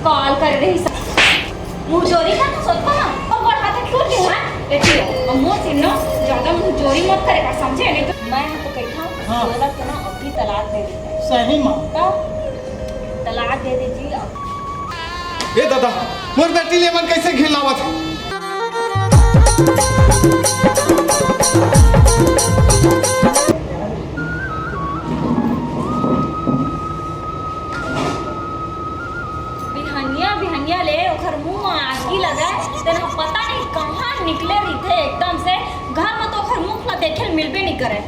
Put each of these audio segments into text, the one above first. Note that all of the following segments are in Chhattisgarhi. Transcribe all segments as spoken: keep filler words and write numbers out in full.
कॉल करे रहिस। मुंह जोरी का तो सोचता ना, और बढ़ा के टूट गया, हाँ? एती, अब मोर से ना ज्यादा मुंह जोरी मत करे कर, समझे? नहीं तो मैं तो कहता हूँ, हाँ। तोला तो ना अभी तलाक दे देते। सही में? तो तलाक दे दीजिए अब। ए दादा, मोर बेटी ले मन कैसे घिन लावत हे? बिहनिया बिहनिया ले ओखर मुंह म आगी लगे, तेन ह पता नहीं कहाँ निकले रहिथे एकदम से। घर म तो ओखर मुंह ला देखे ल मिलबे नहीं करे।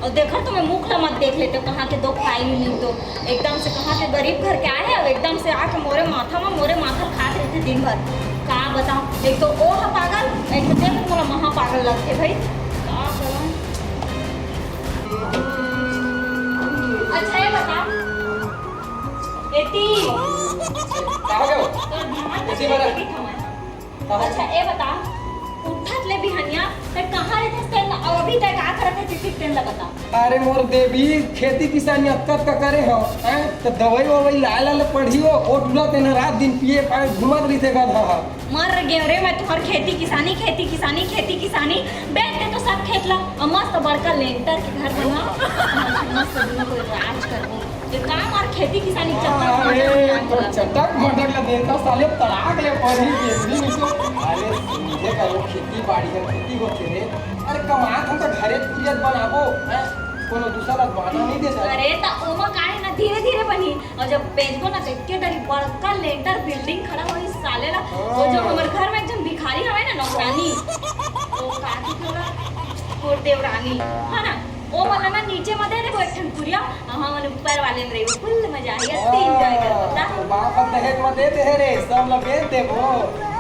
और देखा तो मैं मुख ला मत देख लेते, कहाँ के दो खाई नहीं तो एकदम से कहाँ के गरीब घर के आए हैं, अब एकदम से आके मोरे माथा म मोरे माथा खात रहिथे दिन भर। का बताऊं, एक तो ओ ह पागल, एक तो देख मोला महा पागल लगथे भाई। का करूं? अच्छा ये बता, एती। कहाँ गयो? तोर ध्यान तो ऐसी बात है। नहीं दिखा मैं। कहाँ? अच्छा, ए बता, उठत ले बिहनिया, तै कहाँ रहथस तेन ला, अउ अभी तै का करत हे, चिचिक तेन ला बता। अरे मोर देवी, खेती किसानी अतका अतका करे हव, हैं? त दवाई ववाई लाए ला पड़ही हो, ओ टूरा तेन रात दिन पिए पाए घूमत रहिथे गधा ह। मर गेंव रे मैं तुहर खेती किसानी, खेती किसानी, खेती किसानी। बेच दे तो सब खेत ला, अउ मस्त बड़का लेंटर के घर बनवा, मस्त दुनो कोई राज करबो। ये काम और खेती किसानी चक्कर में अरे, मजा नहीं तो आता। चटक मटक ला देता साले, तड़ाक ले पड़ी बेबी नहीं तो। अरे, समझे करो, खेती बाड़ी है, खेती होते रे। अरे, कमात हम तो घरे पूरियत बनाबो, हैं? कोनो दूसरा ला बाना नहीं देता। अरे, त ओमा काहे ना, धीरे धीरे बनी। और जब बेचबो ना, तो इतने दरी बड़का लेंटर बिल्डिंग खड़ा होई साले ला। वो जो हाँ। हमर घर में एक जन भिखारी हवे ना, नौकरानी, वो का थी थोड़ा, वो देवरानी, है ना? ओ वाला ना नीचे म दे देबो एक ठन कुरिया, अहाँ मन ऊपर वाले में रहिबो, full मजा आही, अति enjoy करबो, ता? तोर बाप ह दहेज म दे दे हे रे, सब ल बेच देबो,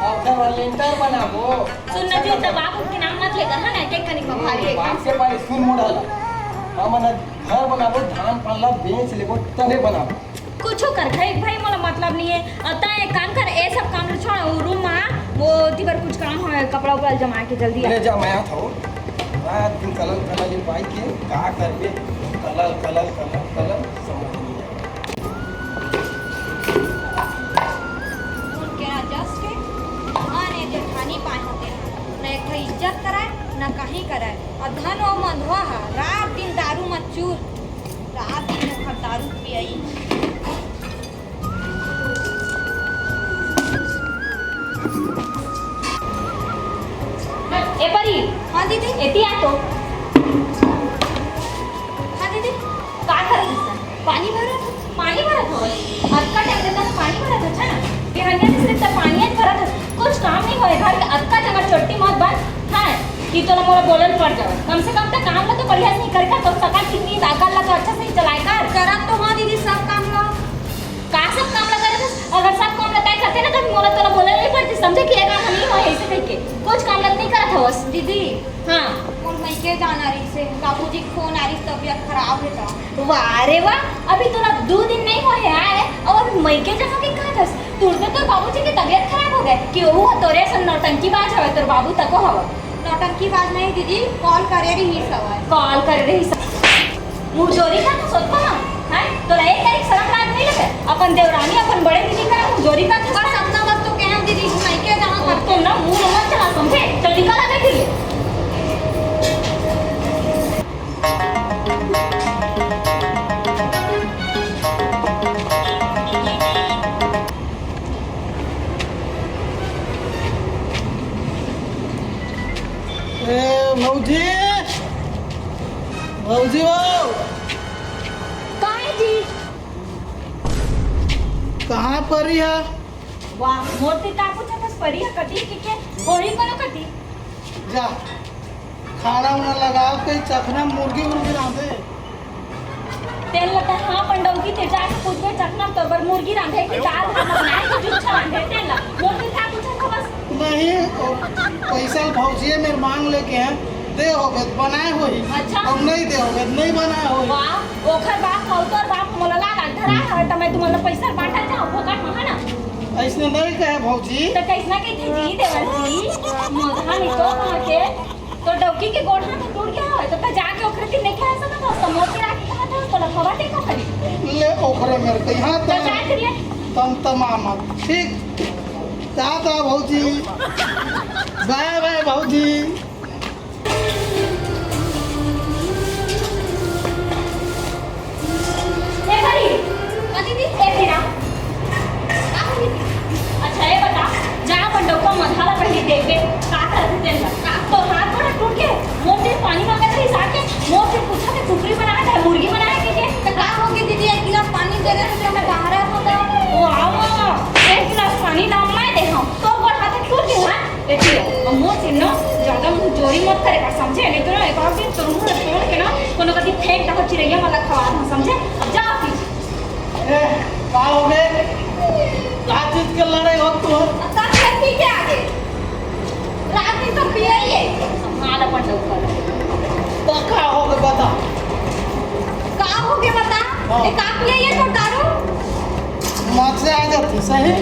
अउ घर म लेंटर बनाबो। सुन न जी, त बाप के नाम मत लेकर, है ना, एक एक कनिक म भारी है। बाप के पारी सुन मोड़ा ला, हमन घर बनाबो, धान पान ल बेच लेबो, तभे बनाबो। कुछो कर भाई, भाई मोला मतलब नहीं है। अ, तैं एक काम कर, ए सब काम ल छोड़, वो रूम में आ, वो तिबर कुछ काम है, कपड़ा उपड़ा जमा के जल्दी आ। ले जा, मैं आत हूँ। रात दिन कलर कलर ये पाई के का करबे, कलर कलर कलर कलर समझ नहीं आवे। उनके ना जस के, हाँ ने जेठानी पाए होते हैं, न एक ठो इज्जत कराए, न कहीं कराए। और धन वो मंधवा हा, रात दिन दारू में चूर। रात दिन ओखर दारू पियई। ए परी। हाँ दीदी। एती आ तो। हाँ दीदी। का करत हस? पानी भरत हस? पानी भरत हवस? अतका टाइम ले तक पानी भरत हस ना? बिहनिया से सिर्फ त पानी भरत हस। कुछ काम नहीं होए घर के, अतका जगह चोट्टी मत बन। हाँ। कि तोला मोला बोले ल पड़ जावे। कम से कम त काम ल तो बढ़िया से नहीं करे का, तो सका ठीक नहीं, साइकिल ल तो अच्छा से ही चलाए कर। करत तो हाँ दीदी, सब काम ल। का सब काम ल करत हस? अगर सब काम ल तय करते ना, तो मोला तोला बोले ल नहीं पड़ती, समझे कि ये काम नहीं होए ऐसे कह के। कुछ काम ल नहीं करत हवस। दीदी, हाँ। मोर मइके जाना रहिस हे, बाबूजी के फोन आ रहिस, तबीयत खराब हे त। वाह रे वाह, अभी तोला दू दिन नहीं होए हे आए, अउ अभी मइके जाना के कहत हस? तुरते तोर बाबूजी के तबीयत खराब हो गए कि ओहू ह तोरे असन नौटंकीबाज हवय, तोर बाबू तको हवय। नौटंकीबाज नहीं दीदी, कॉल करे रहिस हवय। कॉल करे रहिस? मुंह जोरी का तो सोचता ना, हैं? तोला एक तारीख शर्म लाज नहीं लगे? अपन देवरानी, अपन बड़े दीदी का मुंह जोरी का बस अपना बस तो कहम दीदी, मइके जहाँ करते ना मुंह न मत चला, समझे? चल निकल आ बेटी। ए, भौजी, भौजी हो। काय जी? कहाँ परी है? वाह, मोर ते का पूछत हस, परी ह कती के, के होही कोनो कती? जा, खाना उना लगाओ, कहीं चखना मुर्गी उर्गी रांधे। तेल लता, हाँ, पंडौकी ते जाके पूछबे, चखना तोर बर मुर्गी रांधे कि दाल भात बनाए कि जुच्छा रांधे, तेल ला। मोर ते का पूछत हवस? नहीं, ओ, पैसा भौजिए मेर मांग लेके हैं, दे होबे त बनाए होही। अच्छा। अब नहीं दे होबे त नहीं बनाए होही। वाह, ओखर बाप हौ तोर बाप मोला लाला धरा हवय, त मैं तुमन ला पैसा बांटत जाऊं फोकट म, है ना? अइसने नहीं कहे भौजी। त कइसना कहिथे जी देवर जी? मोधा नहीं तो कहा के, तो डौकी के गोड़ हाथ टूट गया हवय, तो त जाके ओकरे तीर नहीं कह सकत हस, त मोर तीर आके कहत हस, तोला खबर दे का करी? ले ओकरे मेर कही, हाँ, त त जाए फिर ले। तमतमा मत, ठीक? टाटा भौजी, बाय बाय भौजी। ए भाई, अ दीदी, ए तेरा। का हो दीदी? अच्छा, ये बता, जा अपन डौका मथा ला पहले देखबे, का करत हे तेन ला? का तो हाथ गोड़ टूट के, मोर से पानी मांगत रहिस आके, मोर से पूछा के कुकरी बनाए चाहे मुर्गी बनाए के, के? तो का हो गया दीदी, एक गिलास पानी दे दे, तो मैं बाहर आ होता। ओ, आओ, आओ, एक गिलास पानी ना मैं दे हम, तो गोड़ हाथ टूट गया, हाँ? एती, अब मोर से न ज्यादा मुंह जोरी मत करे का, समझे? नहीं तो ना, एक आध दिन तोर मुंह तोड़ के ना, कोनो कती फेंक दहो चिरैया वाला खवा दहो, समझे? अब जा अभी। ए, का हो गए? का चीज के लड़ाई हो तू? अब तब से पी के आगे। रात दिन तो पिए ही है। संभाल अपन डौका। तो का हो गए बता? का हो गए बता? हाँ। ए, का पिए ये तो दारू? मजा आ जाती सही।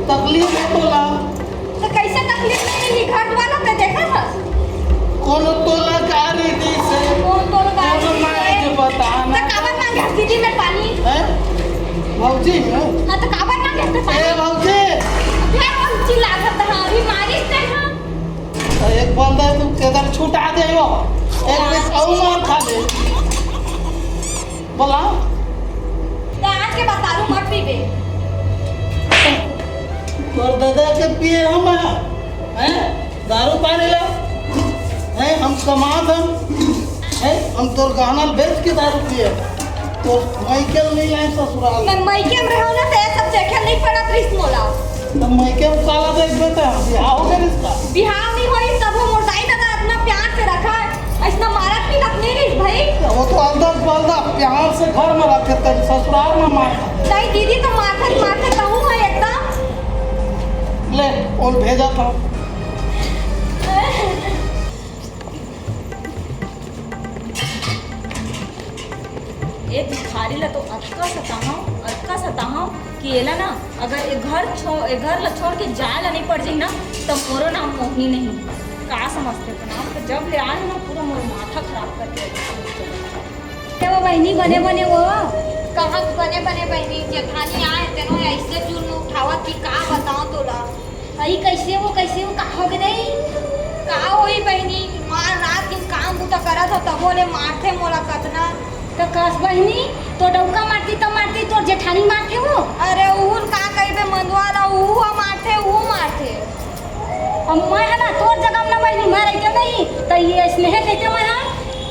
तकलीफ है तोला। तो कैसे तकलीफ में मिली? घर दुआर होते देखा था? कोनो तोला गारी दी से। कौन तोला गारी कोनो दी माई से? के बताना। तो काबर मांगे हस दीदी में पानी? हैं? भौजी में? हाँ, तो काबर मांगे हस पानी? ए भौजी। फिर हम चिल्ला सकते हैं, अभी मारिस ते हम। तो एक बंदा तू केदर छुटा दे हो। एक बीच और मार खा ले। बोला। तो आज के बाद दारू मत पीबे। तोर दादा के पिए हम हैं? दारू पानी ला? हैं? हम कमात हम? हैं? हम तोर गहना बेच के दारू पिए। तोर मायके नहीं आए ससुराल। मैं मायके में रहूं ना, तो ये सब देखे नहीं पड़त रहिस मोला। तो मायके में काला देख बेटा, बिहाव हो गया इसका। बिहाव नहीं होई, तब वो मोर दाई दादा इतना प्यार से रखा है। ऐसना मारत पीटत नहीं रहिस भाई। वो तो अंदर बंदा प्यार से घर में रखे, तब ससुराल में मार। नहीं दीदी, तो मारथे, मारथे तहूँ है एकदम। ले, उन भेजा था। ए भिखारी ला तो अतका सताहूं, अतका सताहूं कि एला ना, अगर ए घर छो-, ए घर ला छोड़ के जाए ला नहीं पड़ जाही ना, त मोरो नाम मोहनी नहीं। का समझथे अपन आप? तो जब ले आए हो ना, पूरा मोर माथा खराब करके रख दे। ए वो बहिनी, बने बने वो। कहाँ बने बने बहिनी, जेठानी आए तेनो ऐसे जुल्म उठावत कि का बताओ तोला। अई, कैसे हो, कैसे हो, का हो गे दाई? का होई बहिनी, मार रात दिन काम बूता करत हो, तभो ले मारथे मोला कतना। त कस बहिनी, तो डौका मारती त मारती, तोर जेठानी मारथे वो। अरे उहुन का कहिबे मंदवा ला, उहू ह मारथे, उहू मारथे। अब मैं ह ना तोर जगह म ना बहिनी, मैं रहिते नहीं, त ये स्नेह कहते मैं ह।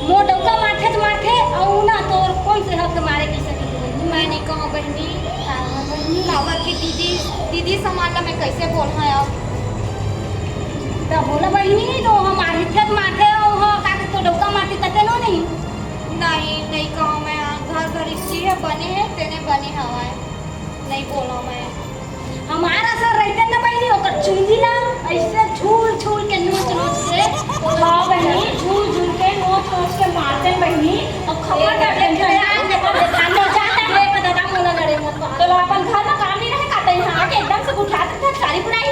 मोर डौका मारथे त मारथे, अउ ना तोर कौन से हक मारे कहि सके तू बहिनी? मैं नहीं कहूँ बहिनी। काबर बहिनी? काबर कि दीदी, दीदी समान ला मैं कैसे बोलहूँ अब? त बोला बहिनी, तो हम मारथे त मारथे, अउ हाँ, का तो डौका मारथे तते नो नहीं। नहीं, नहीं कहूँ मैं, घर घर इसी है बने है, तेने बने हवाए। नहीं बोला मैं। हमार असर रहिते न बहिनी, ओकर चुंदी ला ऐसे झूल झूल के नोच नोच के, हाँ बहिनी, झूल झूल के नोच नोच के मारते बहिनी। अब खबर ए, कर ए, ए, ए, ए, ए, ए, ए, ए, दादा मोला लड़े मत। तो अपन घर में काम नहीं रहे का, तैं यहाँ आके एकदम से उठा देते सारी बुराई।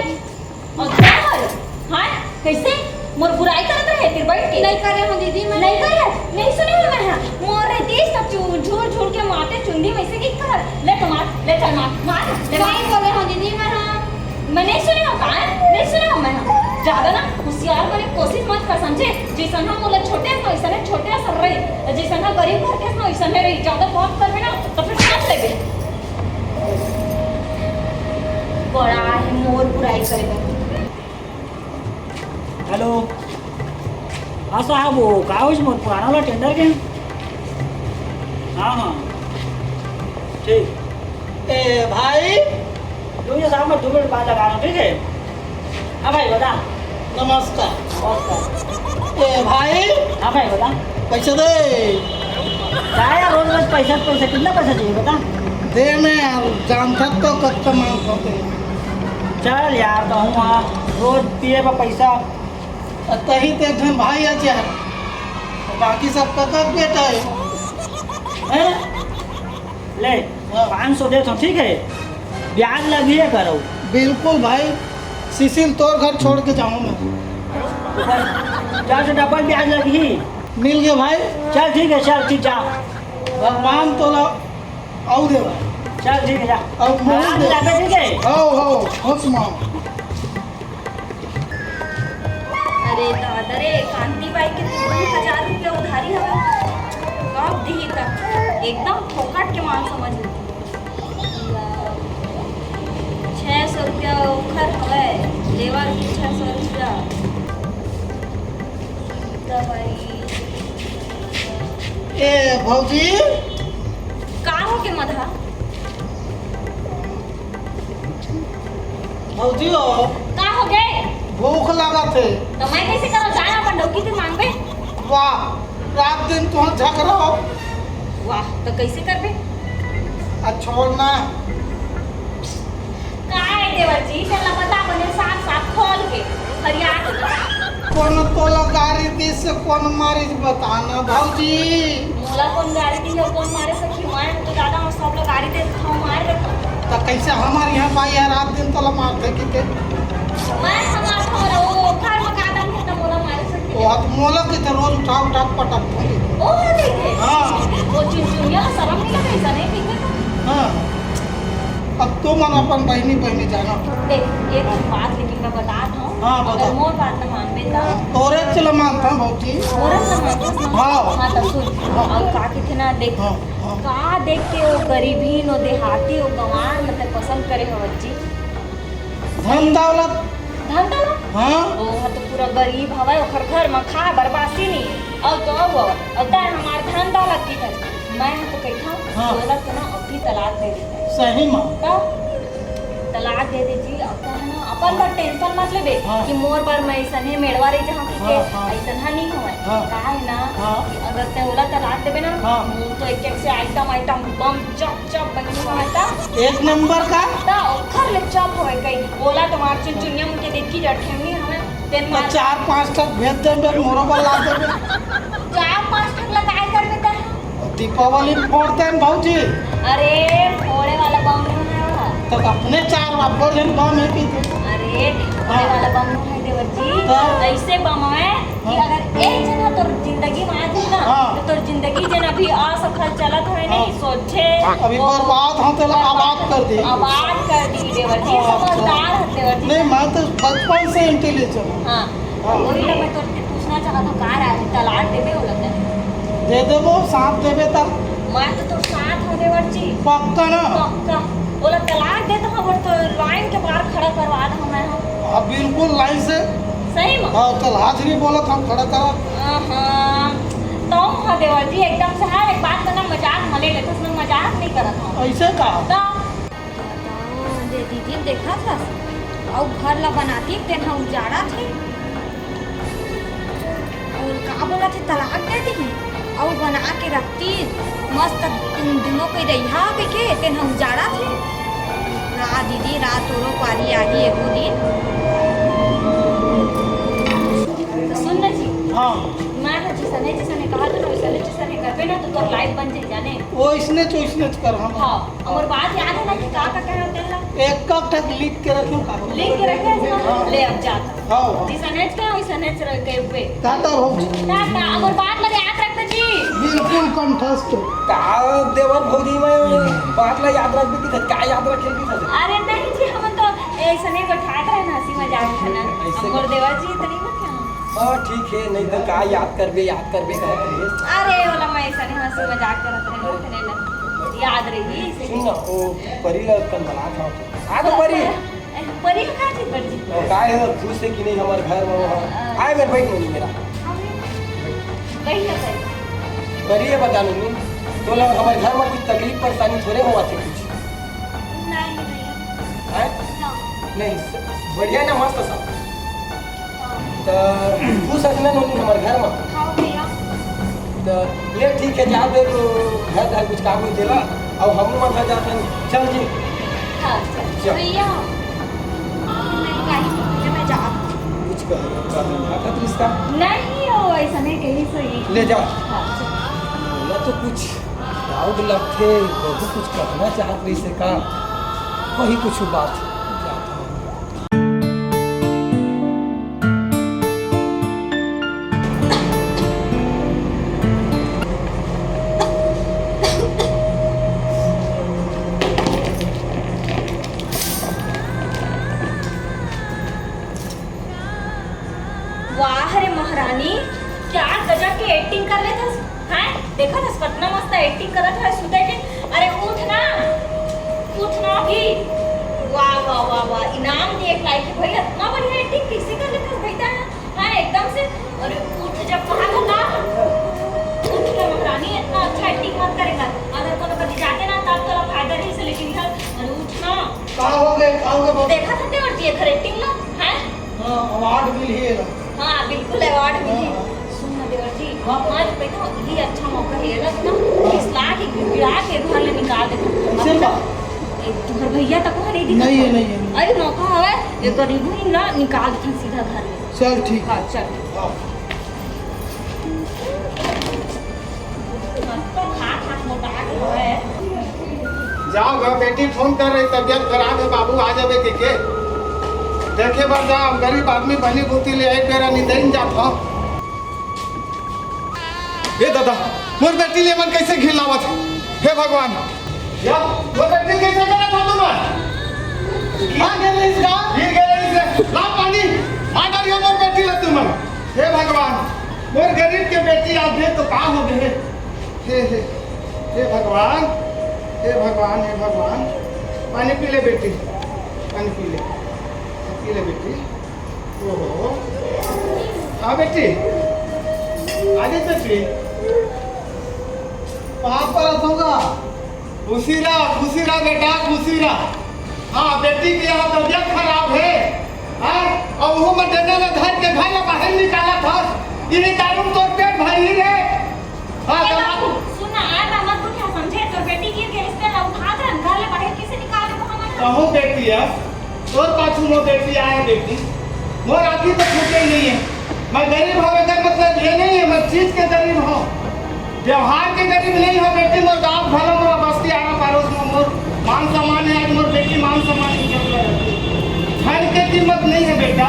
और क्या हो? हाँ, कैसे? मोर बुराई करत रहे फिर बैठ के? नहीं करे हूँ दीदी मैं। नहीं करे? नहीं सुने हूँ मैं, हाँ। मोर रे देश का चू-, झूल झूल के मारते चुंदी में से गिर कर। ले तो मार, ले चल मार, मार, ले मार। नहीं बोले हूँ दीदी मैं, हाँ। मैं नहीं सुने हूँ, कहाँ है? नहीं सुने हूँ मैं, हाँ। ज्यादा ना होशियार बने कोशिश मत कर, समझे? जैसन हम मोला छोटे हैं, वैसन है छोटे असर रही। जैसन हम गरीब घर के हैं, वैसन है रही। ज्यादा बात करबे ना, तो फिर समझ लेबे। बड़ा है मोर बुराई करे बर। हेलो। हाँ साहब, वो का होइस मोर पुराना वाला टेंडर के? हाँ, हाँ। ठीक। ए भाई। रुक जा साहब, मैं दो मिनट बाद लगा रहा हूँ, ठीक है? हाँ भाई, बता। नमस्कार। नमस्कार। ए भाई। हाँ भाई, बता। पैसा दे। का यार, रोज रोज पैसा, पैसा, कितना पैसा चाहिए, बता। दे ना यार, जानता तो कब का मांग खाते हैं। चल यार, कहूँ हाँ, रोज पिए बा पैसा। अ, तही तो एक ठन भाई है यार, बाकी सब कका के बेटा है। हैं? ले, हाँ। पाँच सौ देत हूँ, ठीक है? ब्याज लगिए करो। बिल्कुल भाई, सिसिल तोर घर छोड़ के जाऊँ मैं। ऊपर जा से डबल ब्याज लगी। मिल गया भाई। चल ठीक है, चल ठीक, जा। भगवान तोला आऊ देवा। चल ठीक है, जा। अब मोहन हाँ, दे। जाबे ठीक है। हव, हव, होश मा। अरे दादा रे, कांति बाई के दू हजार रुपया उधारी हवे, कब दिही तक? एकदम फोकट के माल समझ लेथे। छह सौ रुपया ओखर हवय, लेबर के छह सौ रुपया। सुनीता बाई। ए भौजी। का हो गे मधा? भौजी हो। का हो गे? भूख लागत हे। त मैं कइसे करंव? जा ना अपन डौकी तीर मांगबे। वाह, रात दिन तुहर झगरा हो। वाह, त कइसे करबे? आ छोड़ ना। का हे देवर जी, तेला बता बने साफ साफ खोल के, फरिया के बता। कोन तोला गारी दिस, कोन मारिस बता ना भौजी। मोला कोन गारी दिस, कोन मारे सखी, मैं तो दादा, मैं सब ला गारी दे देथंव, मार देथंव। त कइसे हमर इहाँ बाई ह रात दिन तोला मारथे किथे? मैं हमार घर, वो घर म का दम हे त मोला मारे सखी। वो हाथ मोला किथे रोज उठा उठा के पटकथे। ओ देखे। हाँ। वो चुनचुनिया ला सरम नइ लगे, अइसने कहिथे त। हाँ। अब तुमन अपन बहिनी बहिनी जाना। देख, एक ठन बात लेकिन मैं बतात हंव, हाँ, बता। अगर मोर बात न मानबे त। हाँ, तोरेच ल मानथंव भौजी। मोरेच ल मानथस ना? हाँ। हाँ, त सुन। हाँ। अउ का कहिथे ना, देख, हाँ, हाँ। का देख के वो गरीबहीन, वो देहाती, वो गंवार ल तैं पसंद करे हवस जी। धन दौलत। धन दौलत? हाँ। वो ह तो पूरा गरीब हवय, ओखर घर म खाए बर बासी नइ हे। अउ तो अउ, अउ तैं हमार धन दौलत कहिथस। मैं ह तो कहिथंव, हाँ। तोला तो ना अभी तलाक दे देथंव। सही म? त तलाक दे दे जी, अब तैं ह ना अपन बर tension मत लेबे हाँ। कि मोर बर मैं अइसने मेड़वा रहि जाहूं कहिके, हाँ, हाँ। अइसन ह नइ होवय। हाँ। का हे ना हाँ। कि अगर तैं ओला तलाक देबे ना, हाँ। मोर तो एक एक से आइटम आइटम बम चप चप बहिनी हवय त। एक नंबर का? त ओखर ले चप हवय कई। ओला तो मार चुनचुनिया मन के देखी डर ठेमनी हवय। तेन त मार चार पांच ठक भेज देबे, मोरो बर ला देबे। चार पांच ठक ला काय करबे तैं? दीपावली फोड़थन भौजी। अरे, फोड़े वाला बम नहीं है वह। त अपने चार अब्बड़ झन बम हे कहिथे। अरे, फोड़े हाँ। वाला बम नहीं है देवर जी। त? अइसे बम है कि हाँ। अगर एक झन ह तोर जिंदगी म आ जाही ना, हाँ। त तोर जिंदगी जेन अभी असफल चलत हवय हाँ। नहीं, सोचे अभी वो बर्बाद हो, तेला बर्बाद आबाद कर दे। आबाद कर दी देवर जी, अच्छा। समझदार है देवर जी। नहीं, मैं तो बचपन से intelligent हूँ। हाँ। हाँ। वही ला मैं तोर से पूछना चाहत हूँ, का राय है, तलाक देबे ओला तैं? दे देबो, साथ देबे त। मैं तो तोर साथ हूँ देवर जी। पक्का ना? पक्का। ओला तलाक दे तो हम तो line के बाहर खड़ा करवा दे मैं हम। अब बिल्कुल line से। सही में? हाँ, चल हाजिरी बोलत हम खड़ा करा। हाँ, हाँ। तो हाँ देवर जी, एकदम से हर एक बात में ना मजाक म ले लेथस, मैं मजाक नहीं करत हूँ। ऐसे का? तो बताओ, जे दीदी देखत हस, अउ घर ला बनाती, तेन ह उजाड़त हे। अउ का बोलत हे, तलाक दे दिही, अउ बना के रखती, मस्त तुम दुनों कोई रहिहा कहिके, तेन ह उजाड़त हे। रा दीदी, रा तोरो पारी आही एको दिन। तो सुन ना जी, हाँ। मैं ह जिसने जिसने कहा था ना, वैसने जिसने करबे ना, तो तोर life बन जाही जाने। वो इसने तो इसने तो कर, हाँ। हाँ। हमर बात याद है ना कि का का कहना तेला? एक कप तक लिख के रखियो का? लिख के रखे हैं ना? हाँ। ले अब जाता। हाँ, हाँ। जिसने का वैसने रह गए हुए। टाटा भौजी। टाटा, हमर बात लगे याद रखना जी। बिल्कुल कंठस्थ। का देवर भौजी में बात ला याद रखबे कि का याद रखे कि? अरे नहीं जी, हम तो ऐसने बैठात रहे ना, हंसी मजाक है ना। ऐसे हमर देवर जी इतनी मत है। हाँ, ठीक है, नहीं तो का याद करबे, याद करबे कहत रहे। अरे, ओला मैं ऐसा नहीं हंसी मजाक करत रहे ना, तेने ना याद रही, इसे सुन ना, वो परी ला कन बना था। आ तो परी। परी का चीज बन जी? वो का है, खुश है कि नहीं हमारे घर में वो है? हाँ। आए मेरे बैठ नहीं मेरा। हाँ, कहीं ना कहीं। परी ये बता नोनी, तो लोग हमारे घर में कुछ तकलीफ परेशानी थोड़े हुआ थे कुछ? नहीं, नहीं। हैं? ना। नहीं, स-, बढ़िया ना, मस्त सब। त खुश हस ना नोनी हमर घर म? हाँ भैया। त ले ठीक है, जा दे तो घर घर कुछ काम होते ला, अब हम मन घर जाते हैं, चल जी। हाँ, चल। चल। भैया, मैं गाड़ी पकड़ के मैं जा। कुछ कह, कह, ना खतरिस का? नहीं, वो ऐसा नहीं कही सही। ले जा। हाँ, चल। बोला तो कुछ doubt लगथे, बहू कुछ कहना चाहत रहिसे का? वही कुछ बात। देखत हस कतना मस्त एक्टिंग करत हवे सुते के। अरे उठ ना, उठ ना अभी। वाह, वाह, वाह, वाह, इनाम देख लायक है भाई, इतना बढ़िया एक्टिंग कैसे कर लेथस भाई तैं? हाँ, एकदम से। अरे उठ, जब कहा था ना, उठ के महारानी, इतना अच्छा एक्टिंग मत करे कर। अगर कोनो कभी जाते ना, तब तोला फायदा नहीं से, लेकिन इधर, अरे उठ ना। का हो गए, का हो गए बाबू? देखा था तेवर जी एकर एक्टिंग ला, हैं? हाँ, अवार्ड मिलही एला। हाँ, बिल्कुल अवार्ड मिलही। हाँ। सुन ना देवर जी, हाँ। आज देखो, ये अच्छा मौका है, एला ना, हाँ। इस लाख एक गिरा के घर ले निकाल देता। कैसे बा? एक तुम्हार भैया तक वहाँ नहीं दिखा। नहीं है, नहीं है। अरे मौका हवे, ये गरीबू ही ना निकाल देता सीधा घर में। चल ठीक। हाँ, चल। हाँ। तो खा खा मोटा के है। जाओ घर, बेटी फोन कर रही, तबीयत खराब है बाबू, आ जावे के के। देखे बर जाओ, गरीब आदमी बनी बूती ले एक बेरा निंदई जात हो। ए दादा, मोर बेटी ले मन कैसे घिन लावत हे? हे भगवान, या मोर बेटी कैसे करत हो तुम? गिर गे रहिस का? गिर गे रहिस। ला पानी, मार डारियो मोर बेटी ला तुम। हे भगवान, मोर गरीब के बेटी आज दे तो का हो गए? हे, हे, हे भगवान, हे भगवान, हे भगवान, पानी पी ले बेटी, पानी पी ले, पी ले बेटी। ओहो, हाँ बेटी, आ गई बेटी, पाँव परत हँव गा। खुशी रह, खुशी रह बेटा, खुशी रह। हाँ, बेटी के यहाँ तबीयत खराब है, हाँ? और वो में डंडा में धर के घर ले बाहर निकालत हस, इही दारू में तोर पेट भरही रे। हाँ, ए दमा- बाबू, सुन ना, आय बा, मत उठा, समझे? तोर बेटी गिर गे, इसने ला उठा दे, घर ले बाहर कैसे निकाल दे, हमन? कहूँ बेटी है, तोर पाछू मोर बेटी आय बेटी, मोर आँखी तो फूटे ही नहीं है। मैं गरीब हँव, एकर मतलब ये नहीं है मैं चीज के गरीब हँव, व्यवहार के गरीब नहीं हँव बेटी। मोर गाँव घर, मोर बस्ती, आरा पड़ोस में मोर मान सम्मान है। आज मोर बेटी मान सम्मान की जरूरत है, धन के कीमत नहीं है बेटा।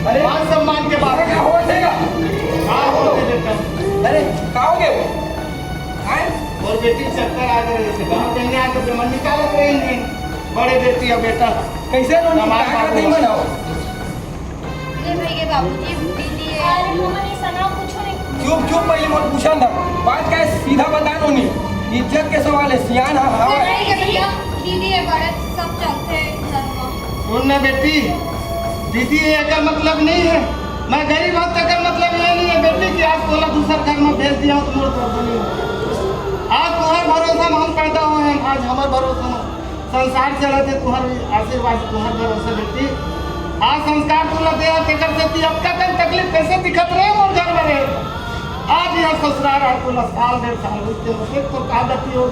अरे मान सम्मान के बात का हो जाएगा? का हो गए बेटा? अरे का हो गए वो? आए? मोर बेटी चक्कर आ गए, गाँव कहीं आके मन निकालत रहे नहीं। बड़े बेटी है बेटा। कैसे रो नहीं? कमाल का बाबू। नहीं बनाओ? ले भैया बाबूजी, दीदी है। अरे मम्मा नहीं सुनाओ, कुछ नहीं। चुप, चुप, पहले मोर पूछन दा। बात का है, सीधा बता नोनी। इज्जत के सवाल है, सियान हा, हवा है। नहीं भैया, दीदी है, बड़े सब चलते हैं घर में। सुन ना बेटी, दीदी है का मतलब नहीं है, मैं गरीब हूँ तो का मतलब ये नहीं है बेटी कि आज तोला दूसर घर में भेज दिया हूँ तो मोर दर्द नहीं है। आज तुम्हारे भरोसा में हम पैदा हुए हैं, आज हमारे भरोसा में संसार चलत हे, तुहर आशीर्वाद, तुहर भरोसा बेटी। आज संस्कार तोला दे, तेकर सेती अब तक तकलीफ कैसे दिखत रहे मोर घर में रहे। आज यह ससुराल आज तोला साल डेढ़ साल होते होते तो का गति हो।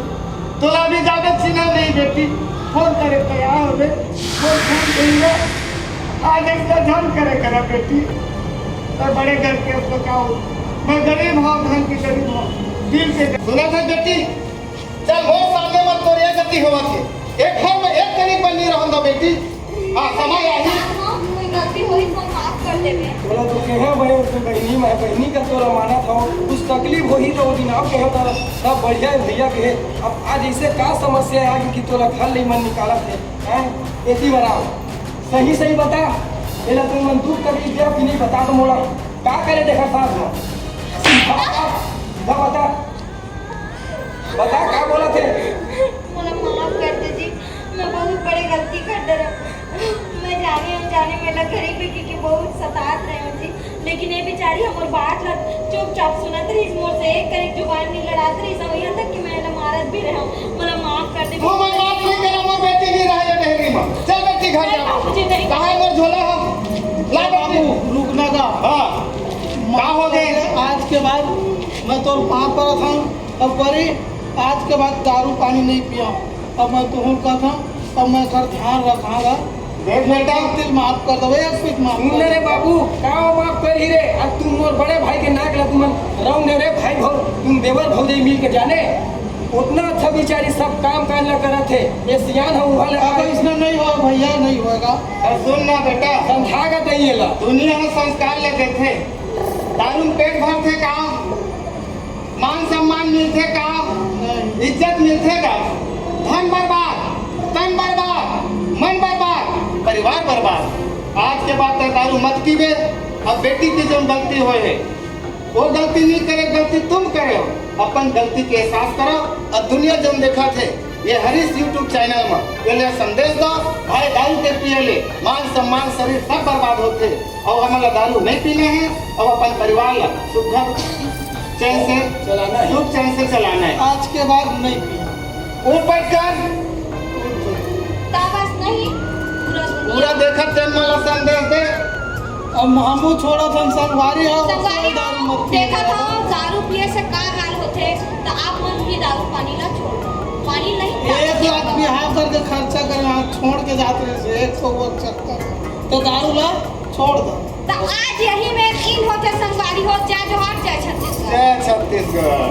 तोला अभी ज्यादा चिन्हा नहीं बेटी, फोन करे तैयार हो बे, फोन फोन करिए। आज ऐसा झन करे करा बेटी, और बड़े घर के तो का हो, मैं गरीब हूँ, धन की गरीब हूँ, दिल के सुना था बेटी, चल, मोर सामने मत तोर ये गति होवत हे। एक घर में एक तरीक बन नहीं रहन दो बेटी। हाँ, समय आही। हाँ, कोई गलती होई तो माफ कर देबे। तोला तो कहे बड़े से बहिनी, मैं बहिनी का तोला मानत हूँ। कुछ तकलीफ होही तो वो दिन आओ कहे तो सब बढ़िया है भैया के। अब आज ऐसे का समस्या है आगे कि तोला घर ले मन निकालत हे, हैं? एती बर आओ। सही सही बता, एला तुम मन दुख तकलीफ दे कि नहीं बता तो मोला का करे देखा साथ में। सीधा बता, सीधा बता। बता, का बोलत हे? मोला माफ कर दे जी, मैं बहुत बड़े गलती कर डरे। मैं जाने अनजाने में ला गरीबी के, के बहुत सतात रहे हूँ जी, लेकिन ये बेचारी हमर बात ला चुपचाप सुनत रहिस, मोर से एक करी जुबान नहीं लड़ात रहिस, और यहाँ तक कि मैं ला मारत भी रहे हूँ। मोला माफ कर दे। तू मैं माफ नहीं करा, मोर बेटी नहीं रहा ये डेहरी में। चल बेटी घर जा। नहीं बाबूजी, नहीं। कहाँ है मोर झोला हो? ला बाबू, बेटी। रुक ना गा। हाँ। का हो गए? आज के बाद मैं तोर पाँव परत हूँ। अब बरी, आज के बाद दारू पानी नहीं पिया। अब मैं तुहूँ कहत हूँ, अब मैं एकर ध्यान रखांगा। देख बेटा, दिल माफ कर दो, एक पीठ माफ सुन कर ले रे दो। बाबू, का माफ कर ही रे? अब तुम मोर बड़े भाई के नाक ला तुमन रौंद दे रे भाई भौ, तुम देवर भौजाई मिल के जाने। उतना अच्छा बेचारी सब काम काज ला करत हे, ये सियान है उहाँ ले अब आए। इसमें नहीं हो भैया, नहीं होगा। अब सुन ना बेटा, समझा का दइए ला। दुनिया में संस्कार ले देथे, दारू में पेट भरथे का? मान सम्मान मिलथे का? नहीं। इज्जत मिलथे का? धन बर्बाद, तन बर्बाद, मन बर्बाद, परिवार बर्बाद। आज के बाद तैं दारू मत पीबे। अब बेटी के जो गलती होए हे, वो गलती नहीं करे, गलती तुम करे हो। अपन गलती के एहसास करो। अउ दुनिया जउन देखत हे ये हरीश YouTube चैनल म, ये ले संदेश दो, भाई दारू के पिए ले मान सम्मान शरीर सब बर्बाद होथे। अउ हमन ला दारू नहीं पीना हे, अउ अपन परिवार ला सुख चैन से चलाना हे। सुख चैन से चलाना हे। आज के बाद नहीं पिया। ऊपर कर। का बस नहीं, पूरा सुनिए। पूरा देखत तेन मन ला संदेश दे। अब हमू छोड़त हन संगवारी हो, संगवारी कोई दारू हो, मत पिए। देखत हो दारू पिए से का हाल होथे, त आप मन भी दारू पानी ला छोड़ दो। पानी नहीं एक लाख बिहाव करके खर्चा करे, वहाँ छोड़ के जात रहे से एक सौ वो चक्कर, तो दारू ला छोड़ दो। त आज यही में इन होथे संगवारी हो, जय जोहार, जय छत्तीसगढ़। जय छत्तीसगढ़।